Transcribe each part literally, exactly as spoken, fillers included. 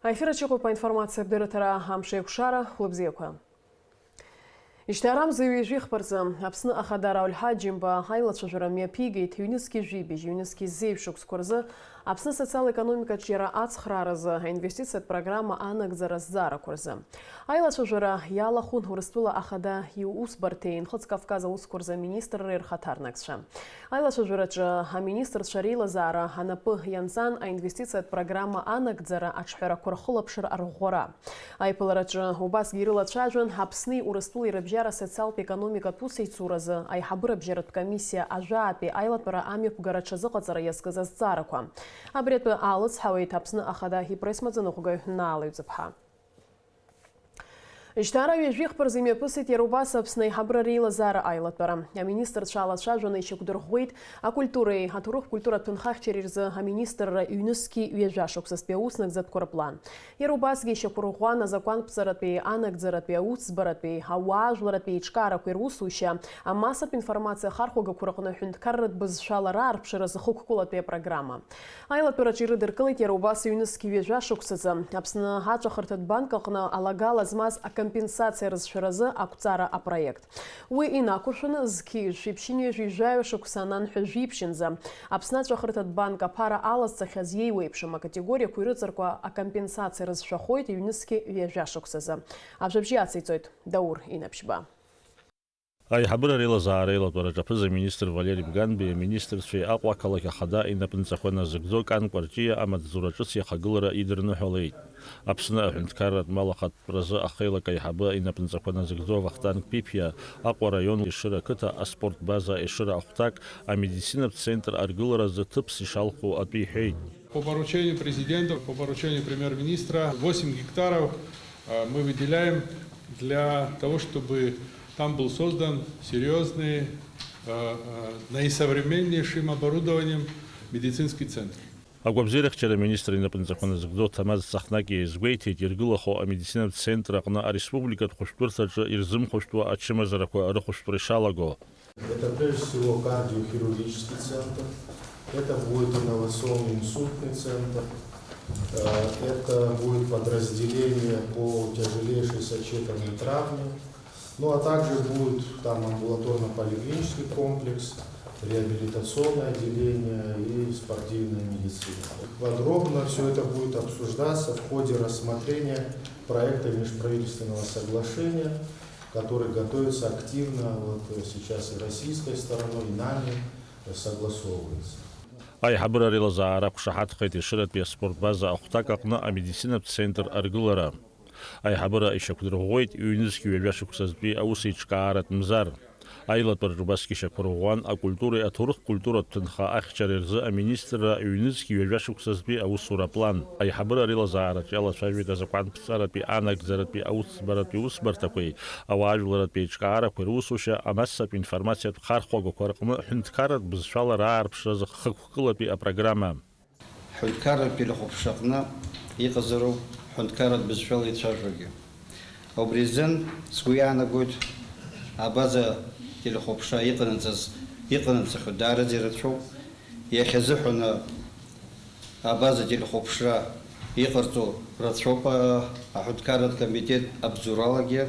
Аефир аҿы иҟоуп аинформациатә дырраҭара «Амш еиқәшара», хәлыбзиақәа. Ишьҭаарамза ҩажәи хԥа рзы Аԥсны Ахада Рауль Ҳаџьымба аилацәажәара мҩаԥигеит ҩнызқьи жәибжь, ҩнызқьи зеижә шықәсқәа рзы Аԥсны асоциал-економикаҿ иара ацхрааразы аинвестициатә программа анагӡара азҵаарақәа рзы. Аилацәажәара иалахәын Урыстәыла Ахада иусбарҭеи Нхыҵ Кавказ аусқәа рзы аминистрреи рхаҭарнакцәа. Аилацәажәараҿы аминистрцәа реилазаара анапы ианҵан аинвестициатә программа анагӡара аҿҳәарақәа рхылаԥшра арӷәӷәара. Аиԥылараҿы убасгьы ирылацәажәон Аԥсни Урыстәылеи рыбжьара асоциалтә-економикатә усеицуразы аиҳабыра бжьаратә комиссиа ажәаатәи аилатәара амҩаԥгара аҽазыҟаҵара иазкыз азҵаарақәа. Абри атәы аалыцҳауеит Аԥсны Ахада ипресс-маӡаныҟәгаҩ Наала Ҩӡыԥҳа. Жьҭаара ҩажәи хԥа рзы имҩаԥысит иара убас Аԥсны аиҳабыра реилазаара аилатәара. Аминистрцәа алацәажәаны ишьақәдырӷәӷәеит акультуреи аҭоурых-культуратә ҭынхахьчареи рзы аминистрра ҩнызқьи ҩажәа шықәсазтәи ауснагӡатәқәа рыплан. Иара убасгьы ишьақәырӷәӷәан азакәанԥҵаратәи, анагӡаратәи, аусӡбаратәи, ауаажәларатәи еиҿкаарақәеи русушьа, амассатә информациа ахархәагақәа рҟны аҳәынҭқарратә бызшәала раарԥшыразы хықәкылатәи апрограмма. Аилатәараҿы ирыдыркылеит иара убас ҩнызқь ҩажәа шықәсазы Аԥсны аҵәахырҭатә банк аҟны алагала змаз акомпенсациа рызшәаразы ақәҵара апроект. Уи инақәыршәаны зқьи жәшәи ԥшьынҩажәи жәаҩа шықәса ананҳәа жәиԥшьынӡа Аԥсны аҵәахырҭатә банк аԥара алазҵахьаз иеиуеиԥшым акатегориақәа ирыҵаркуа акомпенсациа рызшәахоит ҩнызқь ҩажәа шықәсазы. Ажәабжь иациҵоит Даур Инаԥшьба. Аиҳабыра реилазаара еилатәараҿы аԥыза-министр Валери Бганбеи аминистрцәеи Аҟәа ақалақь ахада инапынҵақәа назыгӡо Кан Кәарҷиа амаҵзура ҿыц иахагылара идырныҳәалеит. Аԥсны аҳәынҭқарратә мал ахатәразы ахеилак аиҳабы инапынҵақәа назыгӡо Вахтанг Ԥиԥиа Аҟәа араион Ешыра ақыҭа аспорт база Ешыра ахәҭак амедицинатә центр аргыларазы ҭыԥс ишалху атәы иҳәеит. По поручению президента, по поручению премьер-министра восемь гектаров, э, мы выделяем для того, чтобы там был создан серьёзный, э, э, наисовременнейшим оборудованием медицинский центр. Агәабзиарахьчара аминистр инапынҵақәа назыгӡо Ҭамаз Цахнаки изгәеиҭеит, иргылахо амедицинатә центр аҟны ареспубликатә хәышәтәырҭаҿы ирзымхәышәтәуа ачымазарақәа рыхәышәтәра ишалаго. Это прежде всего кардиохирургический центр, это будет инновационный инсультный центр, э, это будет подразделение по тяжелейшей сочетанной травме, ну а также будет там амбулаторно-поликлинический комплекс, реабилитационное отделение и спортивная медицина. Подробно всё это будет обсуждаться в ходе рассмотрения проекта межправительственного соглашения, который готовится активно вот, э, сейчас и российской стороной, и нами, э, согласовывается. Аиҳабыра реилазаара ақәшаҳаҭхеит Ешыратәи аспорт база ахәҭак аҟны амедицинатә центр аргылара. Аиҳабыра ишьақәдырӷәӷәеит ҩнызқь ҩажәа шықәсазтәи аусеиҿкааратә мзар. Аилатәараҿы убасгьы ишьақәырӷәӷәан акультуреи аҭоурых-культуратә ҭынха ахьчареи рзы аминистрра ҩнызқь ҩажәа шықәсазтәи аусура аплан. Аиҳабыра реилазаараҿ иалацәажәеит азакәанԥҵаратәи, анагӡаратәи, аусӡбаратәи усбарҭақәеи, ауаажәларратәи еиҿкаарақәеи русушьа, амассатә информациатә хархәагақәа рҟны ҳәынҭқарратә бызшәала раарԥшразы хықәкылатәи апрограмма. Ҳҳәынҭқарратә телехәаԥшраҟны иҟазароуп ҳҳәынҭқарратә бызшәала ицәажәогьы. Убри азын сгәы иаанагоит, абаза телехәаԥшра иҟанаҵаз, иҟанаҵахьоу даараӡа ирацәоуп. Иахьазыҳәаны абаза телехәаԥшра иҟарҵо рацәоуп, а, аҳәынҭқарратә комитет абзоуралагьы.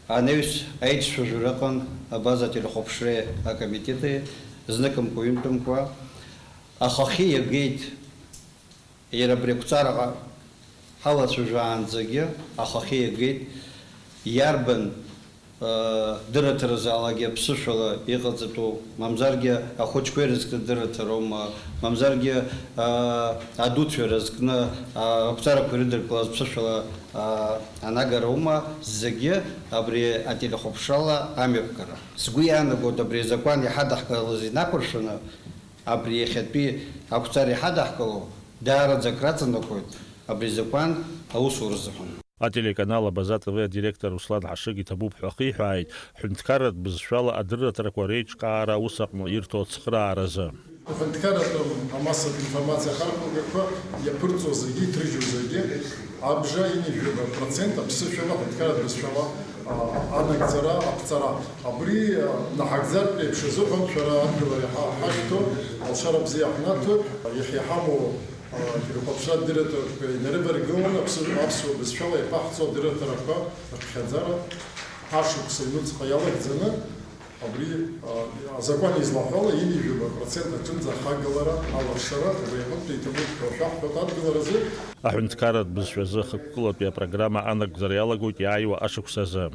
Анаҩс аицәажәара ыҟан абаза телехәаԥшреи акомитети зныкымкәа-ҩынтәымкәа. Ахахьы иагеит, иара абри ақәҵараҟа ҳалацәажәаанӡагьы ахахьы иагеит, иарбан, э, дырраҭаразаалакгьы аԥсышәала иҟаҵатәу, мамзаргьы ахәыҷқәа ирызкны дырраҭароума, мамзаргьы, э, адуцәа ирызкны, э, ақәҵарақәа ирыдыркылаз ԥсышәала, э, анагароума, зегьы абри ателехәаԥшрала амҩаԥгара. Сгәы иаанагоит, абри азакәан иҳадаҳкылаз инақәыршәаны, абри иахьатәи ақәҵара иҳадаҳкыло даараӡа акраҵанакуеит абри азакәан аусура азыҳәан. Ателеканал Абаза Т В адиректор Руслан Ҳашыг иҭабуп ҳәа ахиҳәааит, ҳәынҭқарратә бызшәала адырраҭарақәа реиҿкаара аус аҟны ирҭо ацхрааразы. Аҳәынҭқарратә амассатә информациа ахархәагақәа иаԥырҵо зегьы, иҭрыжьу зегьы, абжа ҩынҩажәаба процент аԥсышәала, аҳәынҭқарратә бызшәала, а, анагӡара, аԥҵара. Абри, а, наҳагӡартә еиԥш азыҳәан шәара адгылара иҳа-, ҳашәҭо, алшара бзиа ҳнаҭоит. Иахьа иҳамоу Ирыхәаԥшра адырраҭарақәа инарываргыланы аԥсуа бызшәала иаԥаҳҵо адырраҭарақәа рыԥхьаӡара ашықәс аҩнуҵҟа иалагӡаны абри азакәан излаҳәала ҩынҩажәаба процент аҿынӡа ахагылара алашара убри аҟынтә иҭабуп ҳәа шәаҳҳәоит адгыларазы. Аҳәынҭқарратә бызшәазы ахықәкылатәи апрограмма анагӡара иалагоит иааиуа ашықәс азы.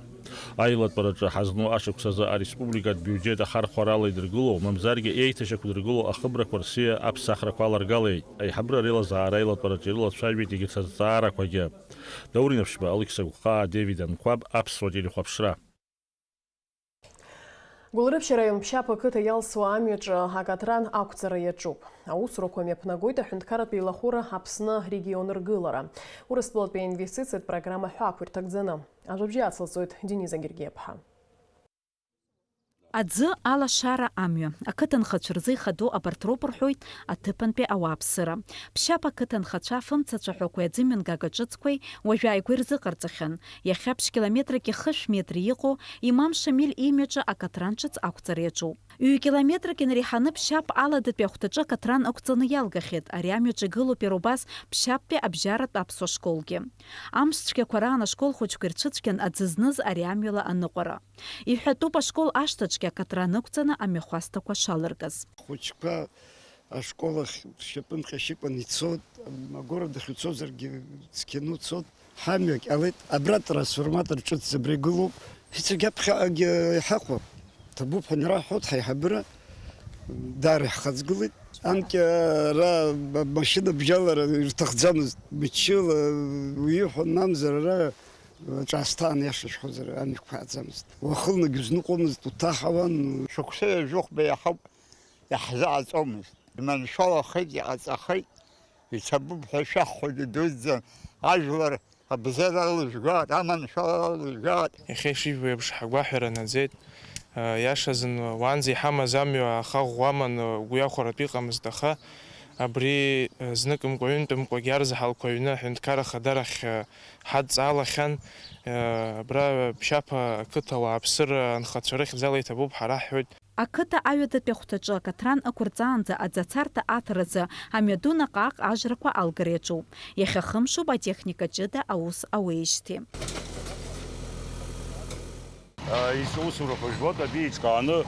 Аилатәараҿы ҳазну ашықәс азы ареспубликатә биуџьет ахархәарала идыргыло, мамзаргьы еиҭашьақәдыргыло ахыбрақәа рсиа аԥсахрақәа аларгалеит. Аиҳабыра реилазаара аилатәараҿы ирылацәажәеит егьырҭ азҵаарақәагьы. Даур Инаԥшьба, Алықьса Гәхаа, Девид Анқәаб, Аԥсуа телехәаԥшра. Гәылрыԥшь араион Ԥшьаԥ ақыҭа иалсуа амҩаҿы акатран ақәҵара иаҿуп. Аусурақәа мҩаԥнагоит аҳәынҭқарратә еилахәыра Аԥсны регион ргылара, Урыстәылатәи аинвестициатә программа ҳәа ақәирҭак ӡаны. Ажәабжьы ацылҵоит Дениза Гергиаԥҳа. Аӡы, алашара, амҩа. Ақыҭанхацәа рзы ихадоу абарҭ роуп рҳәоит аҭыԥантәи ауааԥсыра. Ԥшьаԥ ақыҭанхацәа афымцацәаҳәақәеи аӡымҩангага ҿыцқәеи уажәааигәа ирзыҟарҵахьан. Иахьа ԥшь километрак ихышә метр иҟоу Имам Шамиль имҩаҿы акатран ҿыц ақәҵара иаҿуп. Ҩ-километрак инареиҳаны Ԥшьаԥ аладатәи ахәҭаҿы акатран ықәҵаны иалгахьеит. Ари амҩаҿы игылоуп иара убас Ԥшьаԥтәи абжьаратә аԥсуа школгьы. Амш цәгьақәа раан ашкол хәыҷқәа ирцәыцәгьан аӡы зныз ари амҩала аныҟәара. Иҳәатәуп ашкол ашҭаҿгьы акатран ықәҵаны амҩахәасҭақәа шалыркыз. Ахәыҷқәа ашкол ахь ршьапы нхашьыкәан ицоит, агәыра дахьцозаргьы цқьаны уцоит. Ҳамҩагь ҟалеит, абра трансформатор ҿыц абра игылоуп. Ицәагьы аԥхьаҟагьы иҳахәап. Ҭабуп ҳәа раҳҳәоит ҳаиҳабыра, даара иаҳхаҵгылеит. Анкьа ара машьына бжьалара ирҭахӡамызт, мчыла уиҳәон, мамзар ара ҿаасҭа аниаша шәҳәозар, амҩақәа ааӡамызт. Уахынлагь узныҟәомызт, уҭаҳауан. Шықәса ҩажәихәба иаҳауп, иаҳзааӡомызт. Иманшәалахеит, иҟаҵахеит, иҭабуп ҳәа шәаҳҳәоит, идуӡӡан, ажәлар абзиара рылжәгәаат, аманшәалара рылжәгәаат. Иахьа ишижәбо еиԥш, ҳагәаҳәара наӡеит. Иашазын, уаанӡа иҳамаз амҩа аха ӷәӷәа аман, угәы иахәаратәы иҟамызт, аха абри зныкымкәа, ҩынтәымкәагьы арзаҳалқәа аҩны аҳәынҭқар ахадарахь ҳадҵаалахьан. Абра Ԥшьаԥа ақыҭа ауааԥсыра анхацәа рыхьӡала иҭабуп ҳәа раҳҳәоит. Ақыҭа аҩадатәи ахәҭаҿы акатран ықәырҵаанӡа аӡацарҭа аҭаразы амҩаду наҟ-ааҟ ажрақәа алгара иаҿуп. Иахьа хымшуп атехника ҷыда аус ауеижьҭеи. Изҿу усурақәа жәбоит, абри еиҿкааны,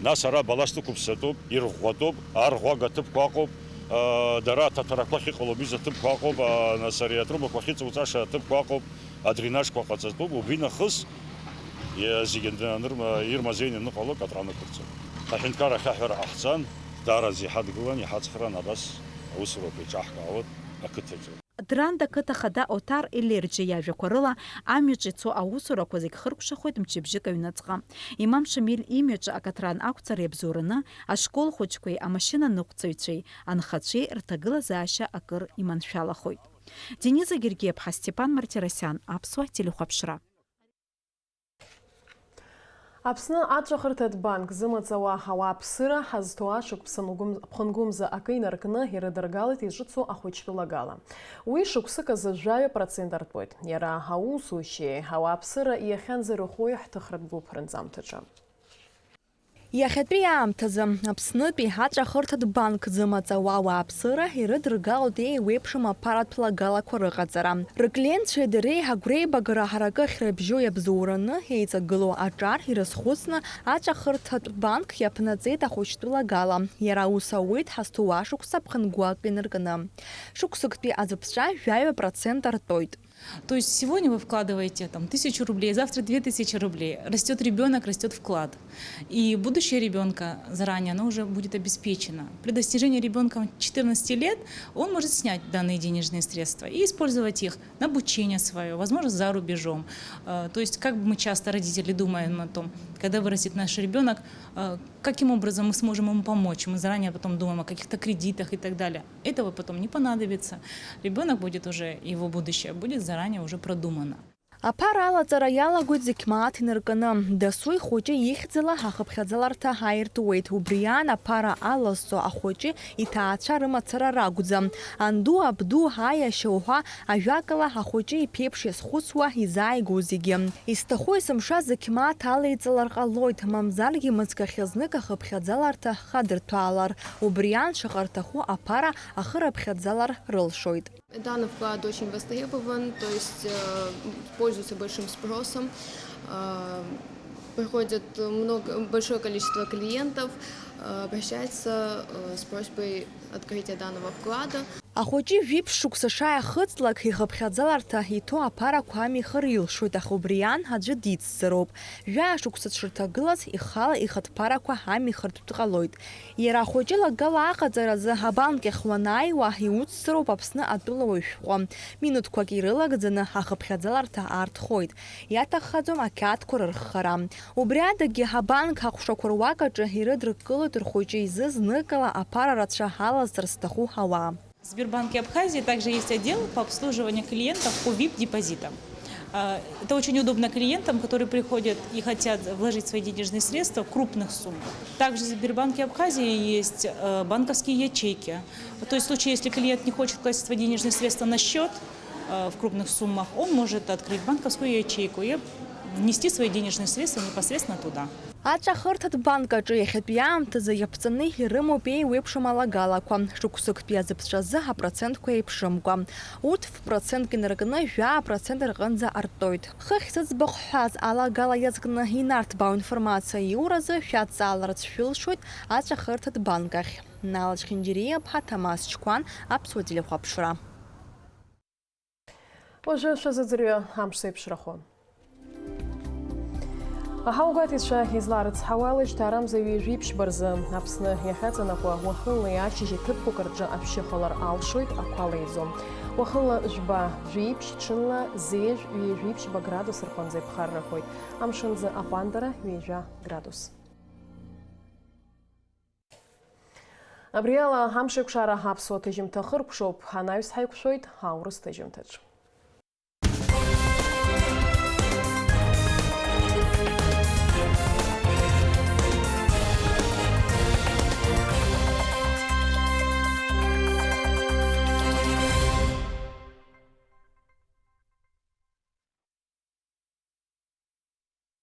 нас ара баласт ықәыԥсатәуп, ирӷәӷәатәуп, арӷәӷәага аҭыԥқәа ыҟоуп, дара аҭаҭарақәа ахьыҟало абҩыза аҭыԥқәа ыҟоуп, нас ари атрубақәа ахьыҵауҵаша аҭыԥқәа ыҟоуп. Адренажқәа ҟаҵатәуп, убри нахыс, е, зегьы анырма-, ирмазеины аныҟало акатран ықәырҵон. Аҳәынҭқарра ахьаҳәара ҟаҳҵан, даараӡа иҳадгылан, иҳацхраан, абас аусурақәа еиҿаҳкаауеит ақыҭаҿы. Дранда ақыҭа хада Оҭар Елерџьа иажәақәа рыла, амҩаҿы ицо аусурақәа зегь хыркәшахоит мчыбжьык аҩныҵҟа. Имам Шамиль имҩаҿы акатран ақәҵара иабзоураны, ашкол хәыҷқәеи амашьынаныҟәцаҩцәеи, анхацәеи рҭагылазаашьа акыр иманшәалахоит. Дениза Гергиаԥҳа, Степан Мартиросиан, Аԥсуа телехәаԥшра. Аԥсны аҵәахырҭатә банк зымаҵ ауаа ауааԥсыра ҳазҭо ашықәс ангәым-, ԥхынгәымза акы инаркны ирыдыргалеит иҿыцу ахәыҷтәылагала. Уи шықәсык азы жәаҩа процент артуеит. Иара аусушьеи ауааԥсыра иахьанӡарыхәои ҳҭыхратә гәыԥ рынҵамҭаҿы. Иахьатәи аамҭазы Аԥснытәи аҵәахырҭатә банк зымаҵ ауаа ауааԥсыра ирыдыргалоит еиуеиԥшым аԥаратә лагалақәа рыҟаҵара. Рыклиентцәеи дареи агәреибагара ҳаракы ахьрыбжьоу иабзоураны еиҵагылоу аҿар ирызхәыцны аҵәахырҭатә банк иаԥнаҵеит ахәыҷтәы лагала. Иара аус ауеит ҳазҭоу ашықәс аԥхынгәы акы инаркны. Шықәсыктәи азыԥҵәа жәаҩа процент артоит. То есть сегодня вы вкладываете там тысячу рублей, завтра две тысячи рублей. Растёт ребёнок, растёт вклад. И будущее ребёнка заранее, оно уже будет обеспечено. При достижении ребёнка четырнадцати лет он может снять данные денежные средства и использовать их на обучение своё, возможно, за рубежом. Э, то есть, как бы мы часто, родители, думаем о том, когда вырастет наш ребёнок, э, каким образом мы сможем ему помочь. Мы заранее потом думаем о каких-то кредитах и так далее. Этого потом не понадобится. Ребёнок будет уже, его будущее будет заранее уже продумано. Аԥара алаҵара иалагоит зқьмааҭ инарканы. Дасу ихәыҷы ихьӡала ахыԥхьаӡаларҭа ааиртуеит. Убри аан аԥара алазҵо ахәыҷы иҭаацәа рымацара ракәӡам. Анду, абду, аиашьа уҳәа, ажәакала, ахәыҷы иԥеиԥш иазхәыцуа изааигәоу зегьы. Исҭаху есымша зқьмааҭ алеиҵалар ҟалоит, мамзаргьы мыцкахь знык ахыԥхьаӡаларҭа хадырҭәаалар. Убри аан шаҟа рҭаху аԥара ахырыԥхьаӡалар рылшоит. Данный вклад очень востребован, то есть, э, пользуется большим спросом. Э, приходит много, большое количество клиентов, э, обращается, э, с просьбой открытия данного вклада. Ахәыҷы жәиԥшь шықәса шааихыҵлак, ихыԥхьаӡаларҭа иҭоу аԥарақәа амихыр илшоит, аха убри аан аӡәы дицзароуп. Жәаа шықәса дшырҭагылаз, ихала ихатә ԥарақәа амихыртә дҟалоит. Иара ахәыҷы лагала аҟаҵаразы абанк ахь уанааиуа, иуцзароуп Аԥсны атәылауаҩ шәҟәы. Минуҭқәак ирылагӡаны ахыԥхьаӡаларҭа аартхоит. Иаҭаххаӡом ақьаадқәа рырххара. Убри адагьы, абанк аҟәшақәа руак аҿы ирыдыркылоит рхәыҷы изы зныкала аԥара рацәа алазҵар зҭаху ауаа. В Сбербанке Абхазии также есть отдел по обслуживанию клиентов по вип-депозитам. А, это очень удобно клиентам, которые приходят и хотят вложить свои денежные средства в крупных суммах. Также в Сбербанке Абхазии есть, э, банковские ячейки. То есть в случае, если клиент не хочет класть свои денежные средства на счет, э, в крупных суммах, он может открыть банковскую ячейку и внести свои денежные средства непосредственно туда. Аҵәахырҭатә банк аҿы иахьатәи аамҭазы иаԥҵаны ирымоуп еиуеиԥшым алагалақәа. Шықәсыктәи азыԥҵәазы апроцентқәа еиԥшымкәа. Урҭ ф-процентк инаркны жәаа процент рҟынӡа арттоит. Хыхь зыӡбахә ҳҳәаз алагала иазкны инарҭбаау информациа иуразы шәадҵааларц шәылшоит аҵәахырҭатә банк ахь. Нал Чхинџьириа-ԥҳа, Ҭамаз Чқәан, Аԥсуа телехәаԥшра. Уажәы шәазыӡырҩы амш зеиԥшрахо. Аҳауагәаҭаҩцәа изларыцҳауа, алашьцара амза ҩажәи ԥшьба рзы Аԥсны иахьаҵанакуа уахынлеи ашьыжьи ҭыԥқәак рҿы аԥшьыхалар алшоит, ақәа леиӡом. Уахынла жәба, жәиԥшь, ҽынла зеижә, ҩажәи ԥшьба градус рҟынӡа иԥхаррахоит. Амшынӡы аҟәандара ҩажәа градус. Абри ала амшеикәшара аԥсуа ҭыжьымҭа хыркәшоуп, анаҩс ҳаиқәшәоит аурыс ҭыжьымҭаҿ.